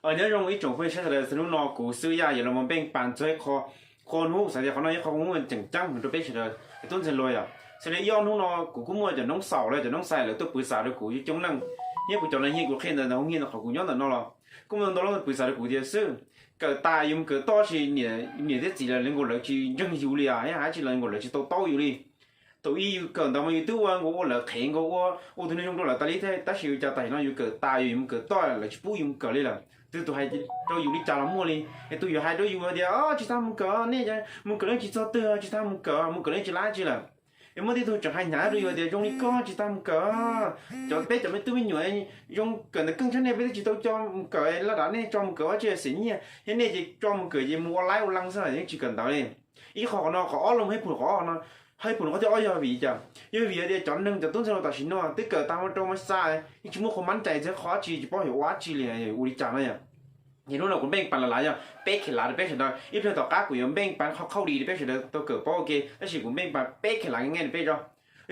Nyob zoo ib tsoom phooj ywg sawv daws, hnub no kuv Xwb Yaj yuav los mus npeej pas txog ib qho, qho hnub xav tias qhov no yog qhov hnub tseem ceeb rau peb sawv daws tub ntxhais hluas yom. Xws li ib ob hnub no kuv kuj muaj cov noob xaus lawm, cov noob xais lawv tuaj pw xav rau kuv coob leej, thiab kuv cov leej hiab kuv qhia ntawm ntawm hoo hiab ntawm qhov kuv nyob ntawm no los kuj muaj ntau leej tuaj pw xav rau kuv tias Xwb, kawm tas yuav mus kawm toj sis niam niam thiab txiv lawv nkaus lawv tsis ntseeg yus li, hais tsis lawv nkaus lawv tsis tau taub yus li. Thaum ub yus kawm ntawd mas yus twb ua nkaus ua lawv qhev nkaus ua ua tus neeg zoo rau lawv tas li thiab, tab sis ua cas tam sim no yus kawm tas yus yuav mus kawm toj lawv tsis pub yus mus kawm li lawm. Twb tus hais rau yus li cas los muaj li, es tus yuav hais rau yus tias tsis tas mus kawm, nej mus kawm leej tsis txog twg, tsis tas mus kawm, mus kawm leej tsis laib tsi lawm. Es muaj tej tug tseem hais hnyav rau yus tias zoo li koj tsis tas mus kawm, cov peb cov me tub me nyuam zoo kawm ntawv keej tshaj nej peb twb tsis tau coj mus kawm, laj dav nej tso mus kawm ua tsi xeem nyiaj thiab nej ces tso mus kawm ces mus ua laib ua leej xwb yeej tsis kawm ntawv li. Ib qho qhov no, qhov ob los haj phum qhov no, haj phum qhov thib ob yog vim cas? Yog vim hais tias cov neeg cov tub ntxhais hluas tam sim no twb kawm tas mus rau mas xa, yeej tsis muaj qhov mab cai thiab qhov tsis tsis paub yuav ua tsi li, ua li cas no yom. Ces hnub no kuv npeej pas las las yog peb khev lav rau peb sawv daws, ib pliag tom qab kuv yuav npeej pas qhov qhauj di rau peb sawv daws tau kawm paub ua ke, tab sis kuv npeej pas peb khev lav nkaus rau peb tso.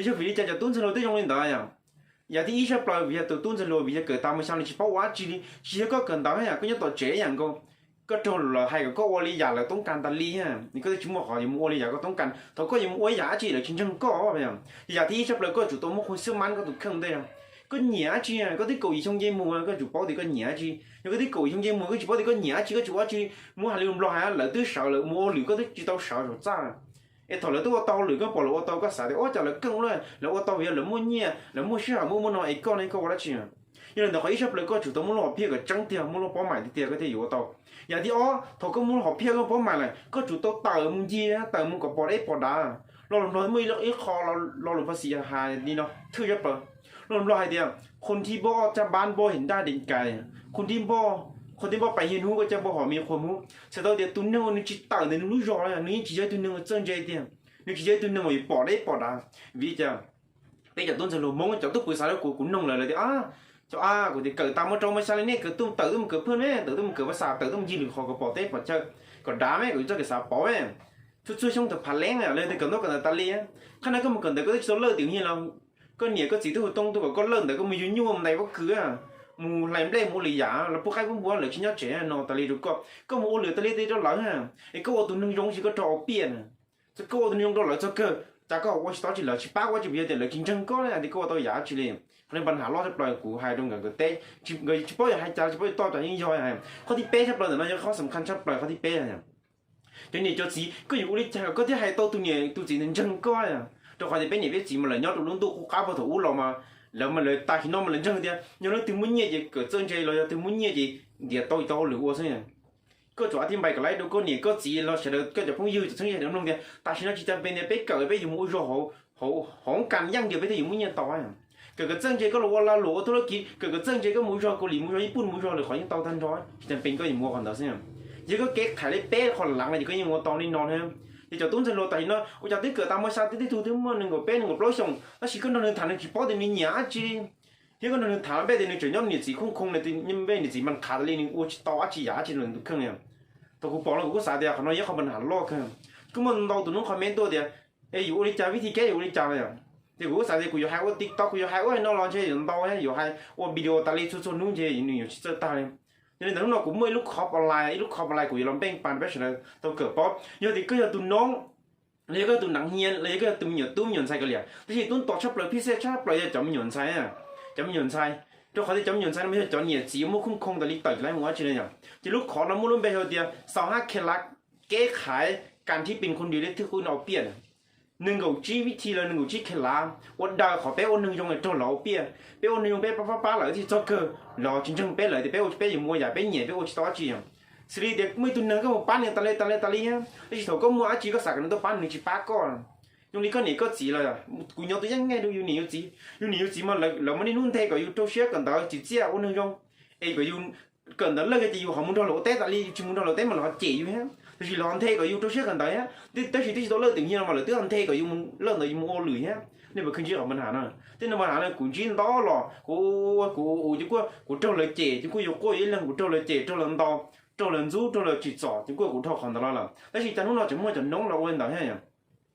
Yog vim li cas cov tub ntxhais hluas twb zoo li ntawd yom? Yam thib ib tshaj plaws vim yog tus tub ntxhais hluas vim yog kawm tas mus xa li tsis paub ua dab tsi li, tsis yog koj kawm ntawv yom, koj nyob tom tsev yam nkaus, koj raug lawv hais kom koj ua li yam lawv toob kas tas li, koj twb tsis muaj qhov yuav mus ua li yam koj toob kas. Thaum koj yuav mus ua ib yam dab tsi lawv tsis ntseeg koj. Yam thib ib tshaj plaws koj tsum tau muaj qhov xwb mab koj tus kheej ntej. Koj nyiam dab tsi, koj twb kaum yim xyoo nce mus koj tsum paub tias koj nyiam dab tsi. Yog koj twb kaum yim xyoo nce mus koj tsis paub tias koj nyiam dab tsi koj tsis ua dab tsi li. Mus hais li lus Nplog hais lawv twb sawv lawm mus ua lwm koj twb tsis tau sawv saum txaj. Es thaum lawv twb ua tau hauj lwm koj pom lawv ua tau koj xav tias ua cas lawv keej ua luaj, lawv ua tau vim yog lawv muaj nyiaj lawv muaj sij hawm muaj muaj no es koj ne koj ua dab tsi? Yog li ntawd qhov ib tshaj plaws koj tsum tau muaj lub hom phiaj kom tseeb tiag, muaj lub pob mais tiag tiag koj thiaj yuav ua tau. Yam thib ob, thaum koj muaj lub hom phiaj koj pob mais lawm koj tsum tau tawm mus ncig, tawm mus kom pom deb pom dav. Lo lus Nplog muaj ib qho lo lus Nplog xis hais li no thwj tshaj plaws. Lo lus Nplog hais tias คนที่บ่กล้าบาปบ่เห็นได้ดีกา คนที่บ่ไปเฮียนฮู้ก็จะบ่มีความรู้ txhais tau tias tus neeg uas nws tsis tawm ntawm nws lub zog los nws yeej tsis yog ib tug neeg uas txawj ntse tiag, nws tsis yog ib tug neeg uas yuav pom deb pom dav. Vim li cas? Peb cov tub ntxhais hluas Hmoob cov tub pw xav rau kuv, kuv noog lawv lawv tias, cov a kuv tias kawm tas muaj rau muaj xya li nej kawm tuaj tawm tuaj mus kawm phwj me, tawm tuaj mus kawm pas xav, tawm tuaj mus ncig lwm qhov kom pom teb pom chaw kom dav me, kom yus txoj kev xav pom me. Txhua txhua xyoo thaum phav leeb lawv tias kawm ntaub kawm ntawv tas li, qhov no koj mus kawm ntawv koj twb tsis tau lawj tias ua li los, koj niam koj txiv twb hu toob tuaj kom koj lawj ntawv, koj mus yug nyuj mus ntais pob kws, mus hlais nplej mus ua lwm yam los pub qaib pub npua lawv tsis nyob tsev no tas li rau koj, koj mus ua lwm tas li tas li rau lawv, es koj ua tus neeg zoo tsis koj rov ua piaj na. Koj ua tus neeg zoo rau lawv txog kawg, cas koj ho ua tsis tau tsi, lawv tsis pab koj tsis vim tias lawv tsis ntseeg koj ne, tias koj ua tau yam dab tsi li. Qhov no pas nham loj tshaj plaws kuv hais rau nkawd, nkawd teb, nkawd tsis paub yuav hais cas, tsis paub yuav toj cas yeej yog. Qhov thib peb tshaj plaws ntawm no yog qhov xam khaj tshaj plaws, qhov thib peb. Cov niam cov txiv koj yuav ua li cas kom koj thiaj hais tau tus niam tus txiv ntawd ntseeg koj? Rau qhov tias peb niam peb txiv mas lawv nyob rau lub ntuj qub qab puag thaum ub los mas, lawv mas lawv tas sim no mas lawv ntseeg tias yog leej twg muaj nyiaj ces kawm txawj ntse los yog twg muaj nyiaj ces ntiav tau tau hauj lwm ua xwb. Koj tsum a thib npai kom laib rau koj niam koj txiv los sawv daws koj cov phooj ywg txhua txhua yam mloog tias tam sim no tsis tas pes tias peb kawm peb yuav mus ua zog hauv hauv nkaus yeej tias peb thiaj yuav muaj nyiaj tau. Kawm kom txawj ntse koj los ua lag luam ua thub lab kiv, kawm kom txawj ntse koj mus ua zog Kaus Lim mus ua zog Ib Pun mus ua zog lwm qhov yeej tau tag nrho, tsis tas pes koj yuav mus ua qhov ntawd xwb. Yog koj kev khaiv li peb qhov lam no ces koj yeej ua tau li no thiab. Ces cov tub ntxhais hluas tam sim no ua cas twb kawm tas mos xya twb tib tug twb muaj nees nkaum peb nees nkaum plaub xyoos tab sis koj nrog nws tham nws tsis paub tias nws nyiam dab tsi, thiab koj nrog nws tham los npej tias nws tseem nyob niam txiv khooj khooj, npej niam txiv mas qhav tas li nws ua tsis tau dab tsi yam dab tsi rau nws tus kheej li. Thaum kuv pom no kuv kuj xav tias qhov no yog qhov pas nham loj kawg. Kuj muaj ntau tus noob comment tuaj tias, es yuav ua li cas, vib thib keb yuav ua li cas no yom? Ces kuv kuj xav tias kuv yuav hais ua TikTok, kuv yuav hais ua no los ntshe yuav ntau, yuav hais ua video tas li txhua txhua hnub ntshe nws yuav tsis txawj tag li. Yog li ntawd hnub no kuv muaj ib lub qhov pa lai, ib lub qhov pa lai kuv yuav los npeej pas rau peb sawv daws tau kawm paub. Yog tias koj yog tus noob, los yog koj yog tus neeg hnia, los yog koj yog tus me nyuam tub me nyuam ntxhais kav liam, tab sis tub ntau tshaj plaws, phij xej tshaj plaws yog cov me nyuam ntxhais, cov me nyuam ntxhais. Rau qhov tias cov me nyuam ntxhais no mas yog cov niam txiv muaj khooj khooj tas li tawm tsis laib mus dab tsi li yom. Ces lub qhov no muaj lub npe hu tias sau hab khe lav keb khaiv kas thib pes khon dis lej thwj qub no piaj. Nees nkaum tsib vib thi los nees nkaum tsib khe lav ua daws qhov peb ua neeg zoo es raug lawv ua piaj. Peb ua neeg zoo peb pab pab pab lawv thiaj txog kawg, lawv tsis ntseeg peb, lawv tias peb ua peb yuav mus ua yam peb nyiam, peb ua tsis tau dab tsi yom. Xws li tias muaj ib tug neeg koj mus pab nws tas li tas li tas li, tab sis thaum koj muaj dab tsi koj xav kom nws tuaj pab nws, nws tsis pab koj. Zoo li koj niam koj txiv los, kuv nyob tus yeej nqaij rau yus niam yus txiv, yus niam yus txiv mas lawv muaj niaj hnub nthe kom yus rau siab kawm ntawv tsim txiaj ua neeg zoo, es kom yus kawm ntawv lawj ces yus ho mus nrog lawv ua teb tas li, yus tsis mus nrog lawv ua teb mas lawv ho cem yus thiab. Tab sis lawv ho nthe kom yus rau siab kawm ntawv thiab, tab sis twb tsis tau lawj tiam hiaj no mas lawv twb ho nthe kom yus mus lawj ntawd yus mus ua lwm thiab. Nej puas kheev ntsib qhov pas nham no? Tej no pas nham no kuv ntsib ntau los kuv, kuv ua ces kuj kuv raug lawv cem ces kuj yuav quaj ib leeg, kuv raug lawv cem, raug lawv ntaus, raug lawv ntxub, raug lawv tsim txom ces kuj kuv dhau qhov ntawd los lawm. Tab sis cas hnub no tseem muaj cov noob los ua li ntawd thiab yom.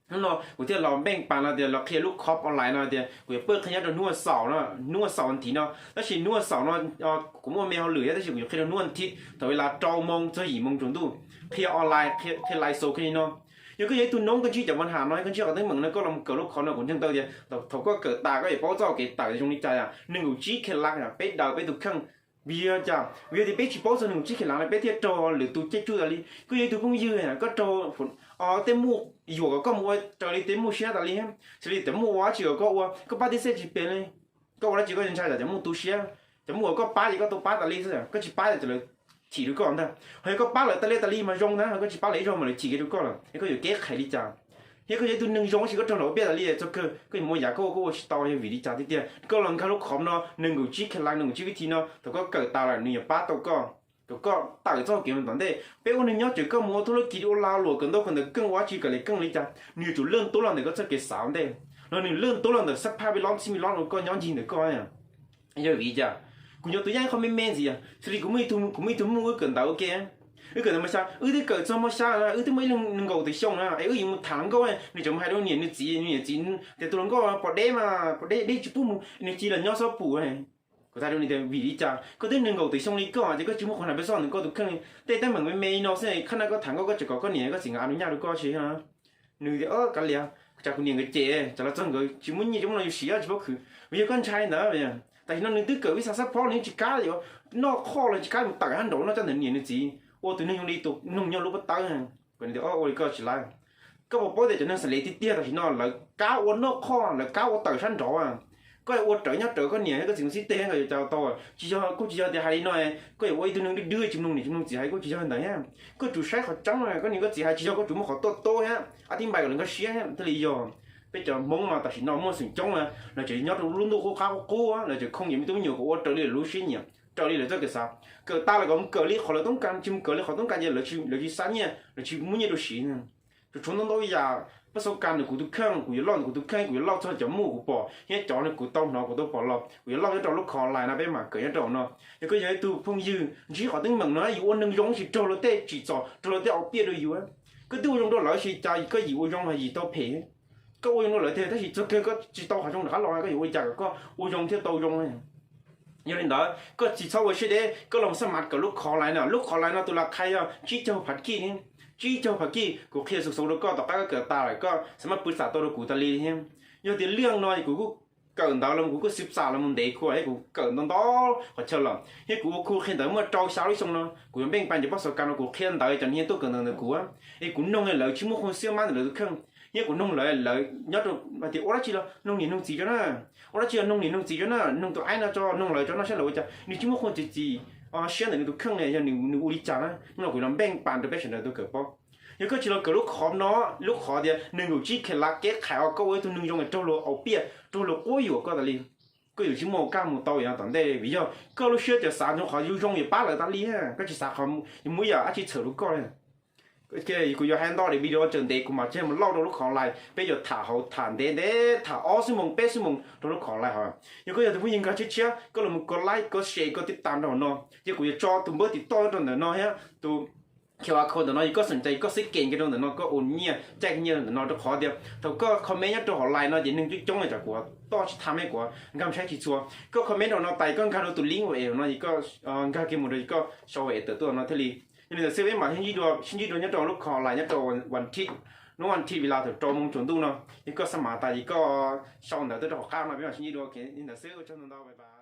Hnub no kuv thiaj los npeej pas no tias los qhia lub khom online no tias kuv yuav pab qhia nyob rau hnub xaum no, hnub xaum nthiv no. Tab sis hnub xaum no kuv muaj me hauj lwm thiab, tab sis kuv yuav qhia rau hnub nthiv thaum ib las rau moo txog yim moo tsaus ntuj, qhia online, qhia live show kiag li no. Yog koj yog ib tug noob koj ntsib cov npa ham no, koj ntsib qhov teeb meem no, koj los kawm lub khom no kuv ntseeg tau tias thaum koj kawm tas koj yuav paub txoj kev tawm zoo li cas, nees nkaum tsib khev lav peb daws peb tus kheej. Vim yog cas? Vim yog tias peb tsis paub txog nees nkaum tsib khev lav no peb thiaj raug lwm tus caij tsuj tas li. Koj yog ib tug phooj ywg, koj raug tej muj yuam kom koj mus ua raws li tej muj siab tas li. Xws li cov muj ua dab tsi kom koj ua, koj pab tib xeb tsis pem li. Koj ua dab tsi koj ntshai tsam cov muj tu siab, cov muj kom koj pab ces koj tau pab tas li xwb, koj tsis pab ces lawv chim rau koj ntag. Ho yog koj pab lawv tas li tas li mas zoo ntag, ho koj tsis pab lawv ib zaug mas lawv chim kiag rau koj lawm es koj yuav kev qhais li cas? Yog koj yog ib tug neeg zoo tab sis koj raug lawv piaj tas li, txog kawg koj yuav muaj yam koj ua koj ua tsis tau. Yog vim li cas tiag tiag koj los nkag lub khom no, nees nkaum tsib khev lav, nees nkaum tsib vib thi no, thaum koj kawm tas lawm nws yuav pab tau koj kom koj tawm txoj kev mus tom ntej. Peb ua neeg nyob tseem koj mus ua thub lub kis ua lag luam kawm ntau kawm ntawv keej ua dab tsi kawm li keej li cas, nws yuav tsum leej tub los ntawm koj txoj kev xav ua ntej, los nws leej tub los ntawm xab phaj vi lob xib mi lob uas koj nyob ncig ntawm koj. Yog vim li cas? Kuv nyob tus yaj qhov me me ntxiv, xws li kuv muaj ib tug muj, kuv muaj ib tug muj wb kawm ntawv ua ke, wb kawm ntawv mos xya, wb twb kawm txog mos xya, wb twb muaj ib leeg nees nkaum tawm xyoo na, es wb yuav mus tham hluas nkauj, nws tseem mus hais rau niam nws txiv, nws niam txiv tias tus hluas nkauj pom deb mas pom deb, deb tsis pub mus, nws cia li los nyob xob pum. Kuv txawm hais rau nws tias vim li cas koj twb nees nkaum tawm xyoo li koj ces koj tsis muaj qhov hais peb xob ntawm koj tus kheej li, tej teeb meem me me li no xwb, qhab na koj tham nkauj koj tseem kom koj niam koj txiv nkawd a nus nyaj rau koj tsis? Nws tias kav liam, tsam kuv niam nkawd cem, tsam los txog nkawd tsis muaj nyiaj tsis muaj no yus siv tsis paub khwv, vim yog koj ntshai ntawd. Tam sim no nws twb kawm vij xav xab phob, nws tsis kav yuav noj khoj los tsis kav mus tawm sab nraud noj coj ntawm niam nws txiv, ua tus neeg zoo li tus noog nyob lub pob tawb. Ua li koj tsis laiv. Koj puas paub tias cov neeg xeem lev tiag tiag tam sim no lawv kav ua noj khoj, lawv kav ua tawm sab nraud. Koj ua rawv nyob rawv koj niam koj txiv mus xib teg nkawd yuav cas tau. Tsis yog, kuj tsis yog tias hais li no koj yuav ua ib tug neeg dwb dwb tsis mloog niam tsis mloog txiv hais, kuj tsis yog ntawd thiab. Koj tsum saib qhov tseeb, koj niam koj txiv hais tsis yog koj tsum muaj qhov tuaj tub thiab, a tib npaim kom lawv nkag siab thiaj li yog. Peb cov Hmoob mas tam sim no muaj xeem coob na, lawv tseem nyob rau lub ntuj qub qab qub qub, lawv tseem khooj yim me tub me nyuam kom ua raws li lawv lub siab nyiam, raws li lawv txoj kev xav. Kawm tas lawv kom mus kawm li qhov lawv toob kas, tsis mus kawm li qhov toob kas ces lawv tsis, lawv tsis xa nyiaj, lawv tsis muab nyiaj rau siv. Tsuas tshuav ntau ntau yam, pab xav kas nws kuv tus kheej, kuv yuav loj nws kuv tus kheej, kuv yuav loj txog cov muj kuv pom thiab cov nws kuv tau hnov kuv tau pom los, kuv yuav loj nyob rau lub khov lais no peb mam kawm nyob rau no. Yog koj yog ib tug phooj ywg ntsib qhov teeb meem no yus ua neeg zoo tsis raug luag tej tsim txom, raug luag tej au piaj rau yus. Koj twb ua zoo rau lawv tsis cas, koj yim ua zoo los yim tau phem. Koj ua zoo rau lawv tiag tab sis txog kawg koj tsis tau qhov zoo rov qab los, koj yuav ua li cas kom koj ua zoo thiaj tau zoo? Yog li ntawd koj tsis txhob ua siab deb, koj los xab mas kawm lub khov lais no. Lub khov lais no tus lam qhia yog tsib caug phav kij, tsib caug phav kij. Kuv qhia xaus xaus rau koj, tom qab koj kawm tas lawm koj xav mas pw xam tau rau kuv tas li thiab. Yog tias liaj no kuv kuj kawm ntawv los kuv kuj xwb xam los mus ntev kuv thiab kuv kawm ntau ntau qhov chaw los thiab kuv ua khu qhia ntawv muaj rau xya lub xyoo no. Kuv yuav npeej pas cov pab xav kas no kuv qhia ntawv cov niag tuaj kawm ntawv ntawm kuv, es kuv noog lawv tsis muaj qhov xwb mas ntawm lawv tus kheej. Thiab kuv noog lawv, lawv nyob rau hais tias ua dab tsi los noog niam noog txiv tso na, ua dab tsi los noog niam noog txiv tso na, noog tus aib no tso, noog lawv tso no saib lawv ua cas, nws tsis muaj qhov txiv txiv siab ntawm nws tus kheej li, yog nws ua li cas na. Hnub no kuv los npeej pas rau peb sawv daws tau kawm paub. Yog koj tsis los kawm lub khov no, lub khov tias nees nkaum tsib khev lav kev qhais os, koj ua ib tug neeg zoo es raug luag au piaj, raug luag quab yuam koj tas li. Koj yuav tsis muaj kaj mus tau yam no tom ntej vim yog koj lub siab tseem xav nrog qhov zoo zoo yuav pab lawv tas li, koj tsis xav qhov yuav muaj ib yam dab tsi txhawm rau koj li. Kuv yuav hais ntau daim video tseem ntev kuv mam tseem mus lauj rau lub khov lais, peb yuav tham hauv tham ntev ntev tham ob xuab moos peb xuab moos rau lub khov lais hos. Yog koj yog tus phooj ywg nkag tshiab tshiab koj los mus kov like kov share kov tib tas nraum no, ces kuv yuav tso tus npawb tim toj rau ntawm no thiab tus Q R code ntawm no, yog koj xeem cai koj xib kem kiag rau ntawm no, koj ua nyiaj caij nyiaj rau ntawm no, rau qhov tias thaum koj comment nyob rau hauv lais no ces neeg coob coob li cas kuv toj tsis tau me, kuv nkag saib tsis txhua. Koj comment rau no tas koj nkag rau tus link uas es no es koj nkag kiag mus rau koj sau es tawm tuaj no thiaj li. Yog li ntawd xwb peb mam sib ntsib dua, sib ntsib dua nyob rau lub khov lais nyob rau vas thiv, hnub vas thiv vi las thaum rau moos tsaus ntuj no. Yog koj xab mas tas ces koj sau ntawv tuaj rau hauv qab no peb mam sib ntsib dua. Li ntawd xwb ua tsaug ntau ntau, bye bye.